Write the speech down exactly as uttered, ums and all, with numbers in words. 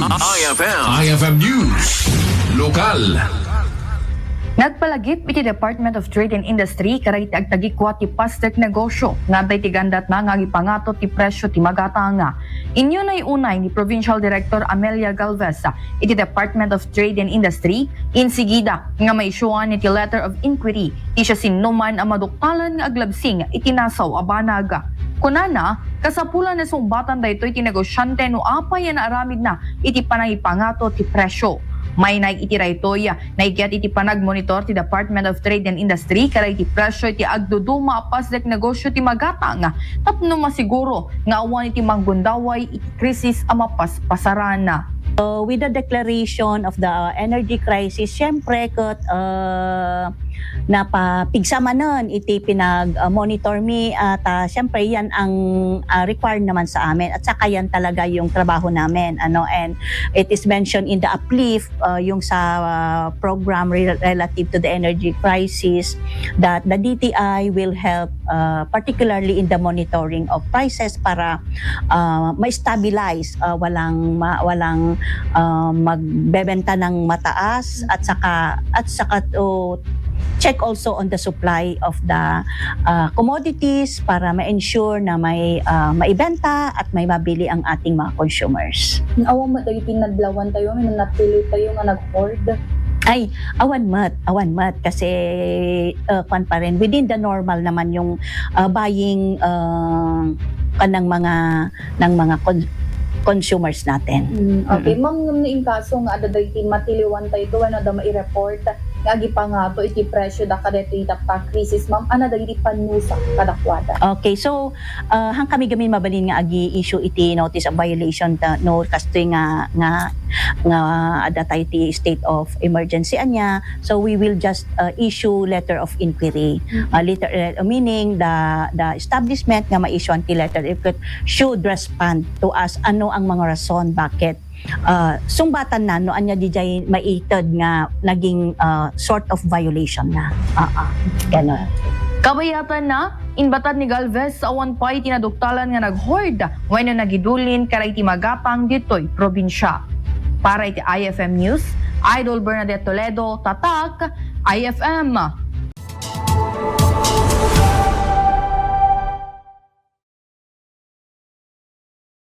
I F M. I F M News. Lokal. Nagpalagip iti Department of Trade and Industry kadagiti agtagikua ti pasdek negosyo nga adda iti gandatna nga agipangato ti presyo ti magatang. Inunay-unay ni Provincial Director Amelia Galvez iti Department of Trade and Industry, insigida nga maisyuan iti letter of inquiry ti siasinoman a maduktalan nga aglabsing iti nasaw a banag. Kunana, kasapulan a sungbatan daytoy ti negosyante no apay a naaramidna iti panangipangato ti presyo. Mainaig iti daytoy, naigyat iti panagmonitor ti Department of Trade and Industry kadagiti presyo iti agduduma a pasdek negosyo ti magatang tapno masiguro nga awan iti manggundaway iti krisis a mapaspasaran. So, with the declaration of the energy crisis, siyempre, ket, uh, napapigsamanan iti pinag, uh, monitor mi at, uh, siyempre, yan ang, uh, required naman sa amin at saka yan talaga yung trabaho namin, ano, and it is mentioned in the uplift, uh, yung sa, uh, program re- relative to the energy crisis that the D T I will help, uh, particularly in the monitoring of prices para, uh, ma-stabilize, uh, walang ma- walang, uh, magbebenta ng mataas at saka at saka to check also on the supply of the, uh, commodities para ma-ensure na may, uh, maibenta at may mabili ang ating mga consumers. Awan met dagiti nadlawan tayo, may natili tayo nga nag-hoard. Ay, awan met, awan met kasi, uh, kwan pa rin, within the normal naman yung, uh, buying, uh, kanang mga ng mga con- consumers natin. Mm, okay. Mm-mm. Ma'am, ngem no in kaso nga adda dagiti matiliwan tayo wenno adda mai-report nga agipangato iti presyo da kadaytoy tapno krisis, ma'am, ania dagiti panusa kadakuada? Okay, so, uh, han kami gamin mabalin nga agi-issue iti notice of violation ta, no, kastoy nga, nga, nga adda tayo ti state of emergency ania, so we will just, uh, issue letter of inquiry. Mm. Uh, letter, uh, meaning the, the establishment nga ma-issuean ti letter of inquiry should respond to us ano ang mga rason bakit, uh, sungbatan na no ania dijay maited nga naging, uh, sort of violation na. Ah, ah. Ganon. Kabayatan na, inbatad ni Galvez awan pay ti naduktalan nga nag-hoard wenno nagidulin kadagiti magatang ditoy probinsya. Para iti I F M News, Idol Bernadette Toledo, Tatak, I F M.